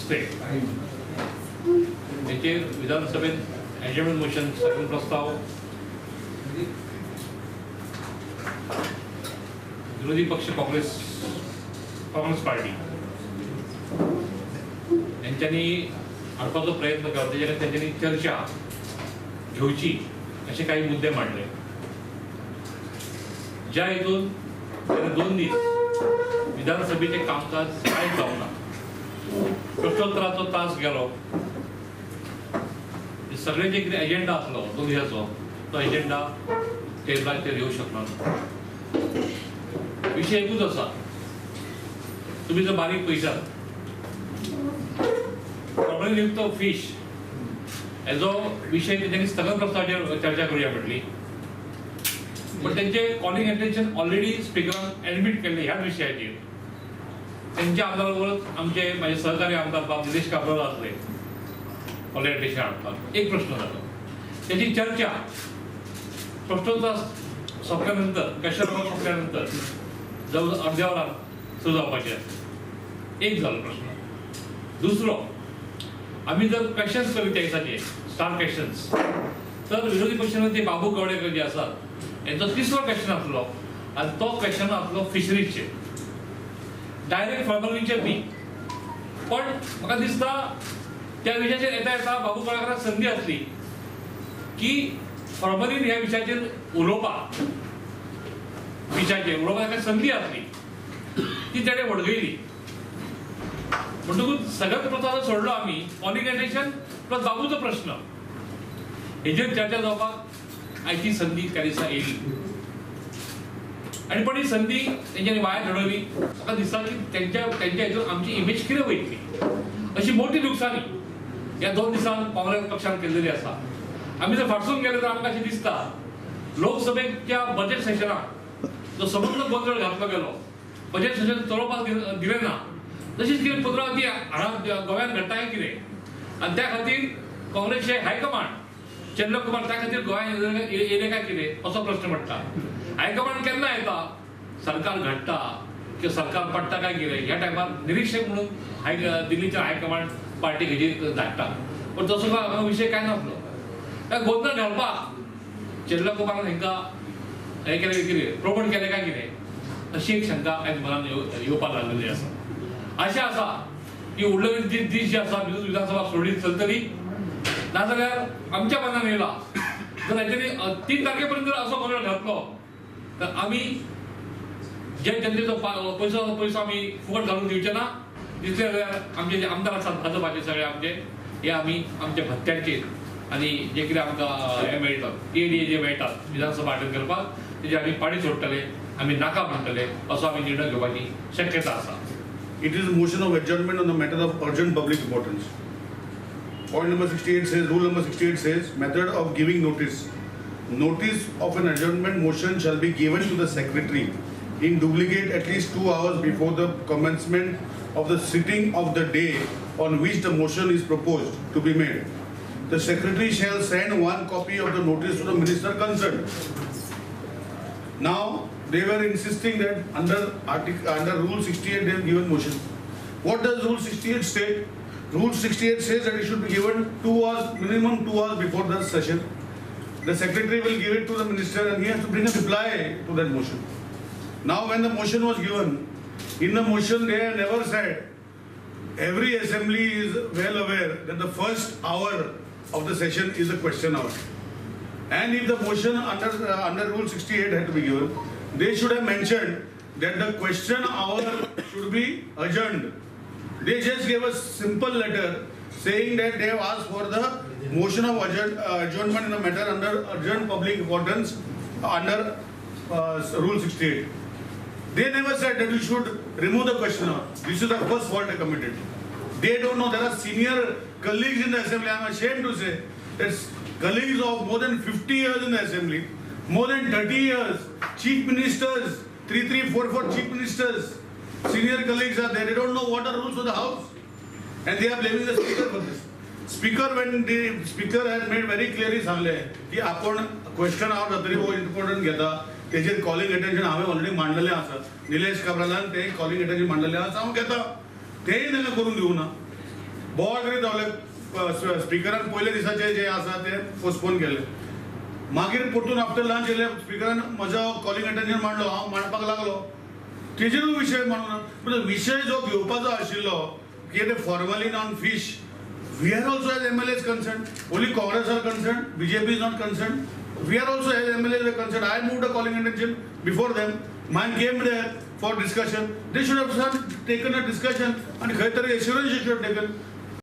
नुस्तें हेचेर विधानसभेत एडजर्नमेंट मोशन स्थगन प्रस्ताव विरोधी पक्ष काँग्रेस काँग्रेस पार्टी यांच्यांनी हाडपाचो प्रयत्न केलो. तेजेर तेंच्यांनी चर्चा घेवची अशे काही मुद्दे मांडले, ज्या हितून 2 दीस विधानसभेचें कामकाज कांय जावंक ना. प्रश्नोत्तराचो तास गेलो, सगळे जे कितें एजेंडा आसलो 2 दिसाचो तो एजेंडा टेबलाचेर येवंक शकलो ना. विशय एकूच आसा, तुमी जर बारीक पळयशात फॉर्मलिनयुक्त फिश हेजो विशय तेंच्यांनी स्थगन प्रस्तावाचेर चर्चा करुया म्हटली, पण तेंचे कॉलिंग अटेन्शन ऑलरेडी स्पिकरान एडमीट केल्ले ह्याच विशयाचेर. तेंच्या आमदारा बरोबरच आमचे म्हाजे सहकारी आमदार बाब निलेश काब्राल आसले कॉलिंग अटेन्शन हाडपाक. एक प्रश्न जालो, तेची चर्चा प्रश्नोत्तर सोंपल्या नंतर, क्वेश्चन our सोंपल्या नंतर जवळ अर्द्या वरान सुरू जावपाचें आसा. एक जालो प्रश्न. दुसरो, आमी जर क्वेश्चन्स करीत त्या दिसाचे स्टार क्वेश्चन्स, तर विरोधी पक्षाने ते बाबू गवळेकर जे आसात हेंचो तिसरो क्वेश्चन आसलो आनी तो क्वेश्चन आसलो फिशरीजचेर, डायरेक्ट फॉर्मलिनचेर न्ही. पण म्हाका दिसता त्या विशयाचेर येता येता बाबू गवळेकराक संदी आसली की फॉर्मलीन ह्या विशयाचेर उलोवपाक, विशयाचेर उलोवपाक ताका संदी आसली, ती ताणें वडगयली. म्हणटकूच सगळ्यात प्रस्ताव सोडलो आमी, कॉलिंग अटेन्शन प्लस बाबूचो प्रश्न हेजेर चर्चा जावपाक आयची संदी त्या दिसा येयली आनी पण ही संदी तेंच्यांनी वाया घडवली. म्हाका दिसता की तेंच्या तेंच्या हितून आमची इमेज कितें वयतली अशी मोठी लुकसाणी ह्या 2 दिसान काँग्रेस पक्षान केल्लेली आसा. आमी जर फाटसून गेले तर आमकां अशें दिसता लोकसभेच्या बजेट सेशनाक जो सबंद गोंदळ घातलो गेलो, बजेट सेशन चलोवपाक दिलें ना, तशीच कितें पुनरावृत्ती हांगा गोव्यान घडटा काय कितें, आनी त्या खातीर काँग्रेसचे हायकमांड चंद्र कुमार त्या खातीर गोंयांत येयले काय कितें असो प्रश्न पडटा. हायकमांड केन्ना येता, सरकार घडटा किंवा सरकार पडटा काय कितें ह्या टायमार निरिक्षक म्हणून दिल्लीच्या हायकमांड पार्टी हेजेर धाडटा, पण तसो हांगा विशय कांय नासलो. त्या गोंदळ घालपाक चंद्र कुमारान हेंकां हें केलें कितें, प्रमोट केलें काय कितें अशी एक शंका आयज मनान येवपाक लागलेली आसा. अशें आसा की उरलेले दीस जे आसा विधानसभा सोडली चलतली, नाजाल्यार आमच्या मनान येयला जर हेंच्यांनी 3 तारखे पर्यंत जर असो गोंदळ घातलो तर आमी जे जनतेचो पयसो पयसो आमी फुकट घालून दिवचे ना. दिसले जाल्यार आमचे जे आमदार आसात भाजपाचे सगळे आमचे हे आमी आमच्या भत्त्यांचेर आनी जे कितें आमकां हें मेळटा टीएडीए जे मेळटात विधानसभा अटेंड करपाक तेजे आमी पाडी सोडटले, आमी नाका म्हणटले असो आमी निर्णय घेवपाची शक्यता आसा. It is a motion of adjournment on the matter of urgent public importance. Point number 68 says, rule number 68 says, method of giving notice. Notice of an adjournment motion shall be given to the secretary in duplicate at least 2 hours before the commencement of the sitting of the day on which the motion is proposed to be made. The secretary shall send 1 copy of the notice to the minister concerned. Now, they were insisting that under Rule 68 they have given motion. What does Rule 68 state? Rule 68 says that it should be given 2 hours, minimum 2 hours before the session. The secretary will give it to the minister and he has to bring a reply to that motion. Now when the motion was given, in the motion they have never said, every assembly is well aware that the first hour of the session is a question hour. And if the motion under Rule 68 had to be given, they should have mentioned that the question hour should be adjourned. They just gave a simple letter saying that they have asked for the motion of adjournment in the matter under urgent public importance under Rule 68. They never said that you should remove the question hour. This is the first fault they committed. They don't know. There are senior colleagues in the assembly. I am ashamed to say that colleagues of more than 50 years in the assembly, more than 30 years, chief ministers, 3, 3, 4, 4 chief ministers, senior colleagues are there. They don't know what are rules of the house. And they are blaming the speaker for this. Speaker, when the speaker has made very clearly सांगले की आपण question our जातरी हो important घेता, तेजेर calling attention हांवें already मांडलेलें आसा. निलेश काब्रालान ते calling attention मांडलेलें आसा, हांव घेता, तेय तांकां करून दिवना. बोवाळ करीत रावले. स्पिकरान पयल्या दिसाचे जे आसा ते पोस्टपोन केले. मागीर परतून आफ्टर लंच येयले, स्पिकरान म्हजो कॉलिंग अटेन्शन मांडलो, हांव मांडपाक लागलो, तेजेरूय विशय मांडूना. पूण विशय जो घेवपाचो आशिल्लो कितें formalin on fish, we are also as MLAs concerned. Only Congress are concerned, BJP is not concerned. We are also as MLAs were concerned. I moved a calling attention before them. Mine came there for discussion. They should have taken a discussion and खंय तरी assurance should have taken.